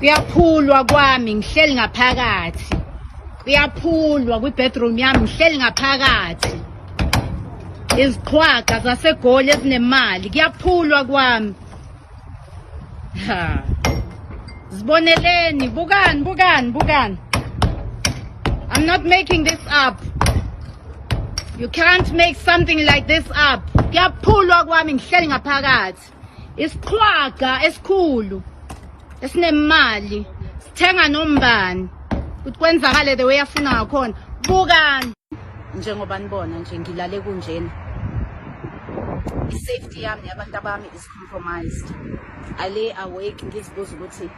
Kuyaphulwa kwami ngihleli ngaphakathi. Kuyaphulwa kwi-bedroom yami ngihleli ngaphakathi. Iziqhwaga zaseGoli ezinemali kuyaphulwa kwami. Ha. Ziboneleni, bukani, bukani, bukani. I'm not making this up. You can't make something like this up. Kuyaphulwa kwami ngihleli ngaphakathi. Isiqhwaga esikhulu esinemali sithenga nombani ukuthi kwenzakale the way afuna ngakhona. Bukani. Njengoba nibona nje ngilale kunjena. I-safety yami yabantu abami is compromised. I lay awake ngizibuza ukuthi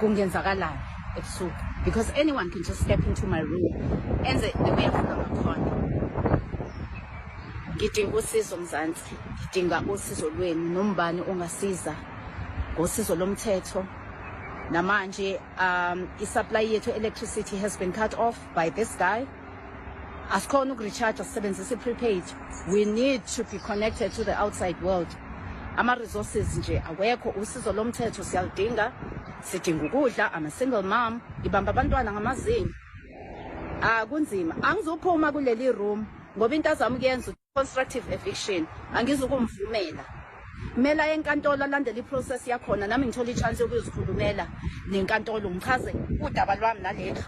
kungenzakalani ebusuku because anyone can just step into my room enze the way afuna ngakhona. Ngidinga usizo Mzansi, ngidinga usizo lwenu nombani ongasiza ngosizo lomthetho. Namanje i-supply yethu electricity has been cut off by this guy. Asikhona ukurecharge sisebenzisa i-prepaid. We need to be connected to the outside world. Ama-resources nje awekho, usizo lomthetho siyaludinga, sidinga ukudla. I'm a single mom, ngibamba abantwana ngamazinyo. Ah kunzima. Angizuphuma kuleli room ngoba into azama ukuyenza constructive eviction angizukumvumela. Kumele aye enkantolo alandele iprocess yakhona nami ngithole ichance yokuzikhulumela nenkantolo ngichaze udaba lwami nalendlu.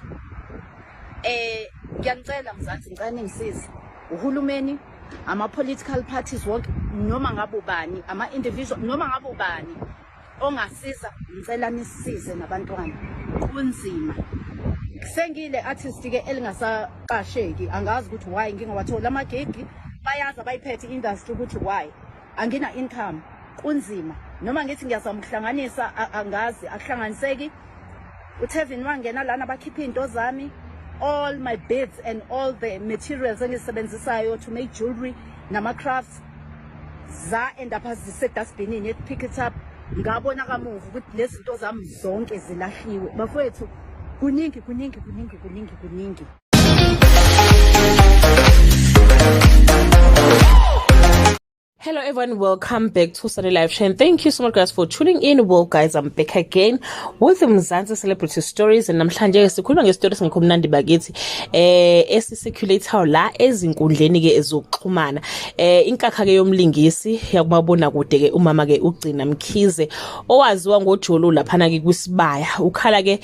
Ngiyanicela Mzansi ngicela ningisize. Uhulumeni, ama political parties wonke noma ngabe ubani, ama individual noma ngabe ubani ongasiza ngicela nisize nabantwana. Kunzima. Sengile artist ke elingasaqasheki angazi ukuthi why ngingawatholi amagigi bayazi abayiphethe industry ukuthi why angina income kunzima noma ngithi ngiyazama ukuhlanganisa angazi akuhlanganiseki. uTevin wangena lana bakhipha izinto zami, all my beads and all the materials engizisebenzisayo to make jewelry nama crafts za end up zisedustbinini pick it up. Ngabona kamuva ukuthi lezi zinto zami zonke zilahliwe bafowethu. Kuningi kuningi kuningi kuningi kuningi. Hello everyone, welcome back to Sunday Live Show and thank you so much guys for tuning in. Well guys, I'm back again with Mzansi Celebrity Stories and namhlanje sikhuluma ngestory singekho mnandi bakithi esicirculate la ezinkundleni ke ezokuxhumana. Inkakha ke yomlingisi yakumabona kude ke umama ke uGcina Mkhize owaziwa ngoJolo laphana ke kwisibaya ukhala ke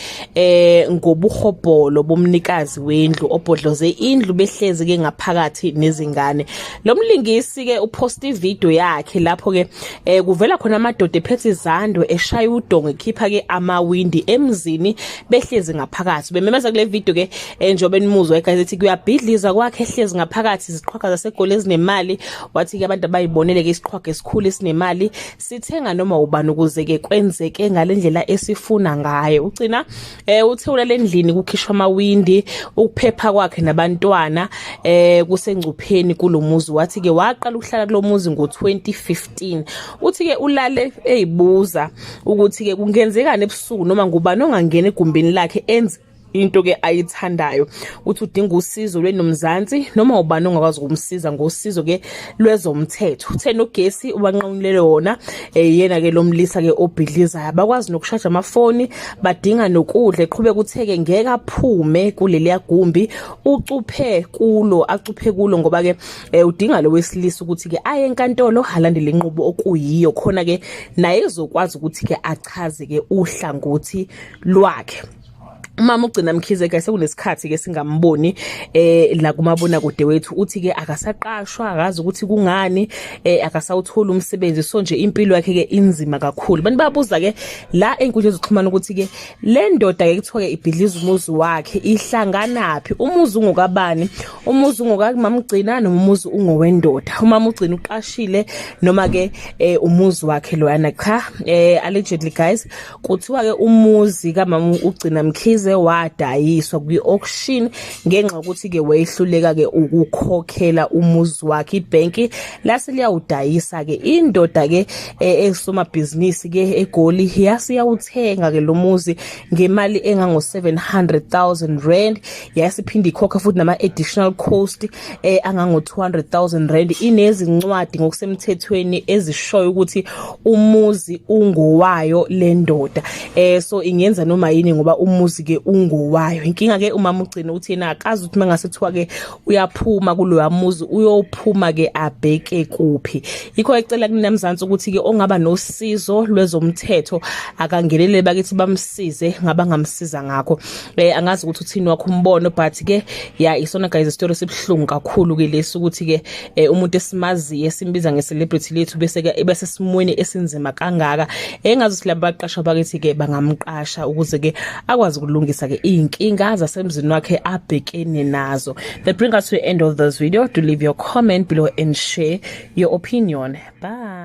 ngobuhobholo bomnikazi wendlu obhodloze indlu behlezi ke ngaphakathi nezingane. Lo mlingisi ke upost ivideo yakhe lapho ke kuvela khona amadoda ephethe izandwe eshaya udongo ekhipha ke amawindi emzini behlezi ngaphakathi bememeza kule video ke njengoba enimuzwa guys ethi kuyabhidliza kwakhe ehlezi ngaphakathi iziqhwaga zaseGoli ezinemali. Wathi ke abantu abayibonele ke isiqhwaga esikhulu esinemali sithenga noma ubani ukuze ke kwenzeke ngalendlela esifuna ngayo. Ugcina uthe ulale endlini kukhishwa amawindi, ukuphepha kwakhe nabantwana kusengcupheni kulomuzi. Wathi ke waqala ukuhlala kulomuzi ngo2015. Uthi ke ulale ezibuza ukuthi ke kungenzekani ebusuku noma ngubani ongangena egumbini lakhe enze into ke ayithandayo. Uthi udinga usizo lwenomzansi noma ubani ongakwazi ukumsiza ngosizo ke lwezomthetho. Uthe nogesi ubanqamulele wona yena ke lomlisa ke obhidlizayo abakwazi nokushaja amafoni, badinga nokudla. Eqhubeka uthe ke ngeke aphume kuleli yagumbi ucuphe kulo acuphe kulo ngoba ke udinga lo wesilisa ukuthi ke aye enkantolo alandele inqubo okuyiyo khona ke naye ezokwazi ukuthi ke achaze ke uhlangothi lwakhe. Umama uGcina Mkhize ke sekunesikhathi ke singamboni la kumabona kude wethu. Uthi ke akasaqashwa, akazi ukuthi kungani akasawuthola umsebenzi, so nje impilo yakhe ke inzima kakhulu. Abantu babuza ke la enkundleni zokuxhumana ukuthi ke le ndoda ke kuthiwa ke ibhidliza umuzi wakhe ihlanganaphi, umuzi ungokabani, umuzi ungokamama uGcina noma umuzi ungowendoda, umama uGcina uqashile noma ke umuzi wakhe loyana. Cha allegedly guys kuthiwa ke umuzi kamama uGcina Mkhize Usuze wadayiswa kwi-auction ngenxa yokuthi ke wehluleka ke ukukhokhela umuzi wakhe. Ibhenki lase liyawudayisa ke. Indoda ke esomabhizinisi ke eGoli yase yawuthenga ke lo muzi ngemali engango 700,000 rand, yasiphinde ikhokha futhi nama additional cost angango 200,000 rand. Inezincwadi ngokusemthethweni ezishoyo ukuthi umuzi ungowayo le ndoda, so ingenza noma yini ngoba umuzi ke ungowayo. Inkinga ke umama ugcina uthi yena akazi ukuthi mangase kuthiwa ke uyaphuma kuloya muzi, uyophuma ke abheke kuphi. Yikho ecela kunina Mzansi ukuthi ke ongaba nosizo lwezomthetho akangenelele bakithi, bamsize ngabangamsiza ngakho. Angazi ukuthi uthini wakho umbono, but ke ya, isona guys story sibuhlungu kakhulu ke lesi, ukuthi ke umuntu esimaziyo esimbiza nge-celebrity lethu bese ke bese simweni esinzima kangaka. Engazi ukuthi laba baqashwa bakithi ke bangamqasha ukuze ke akwazi ukulungisa ke izinkinga zasemzini wakhe abhekene nazo. That bring us to the end of this video. Do leave your comment below and share your opinion. Bye.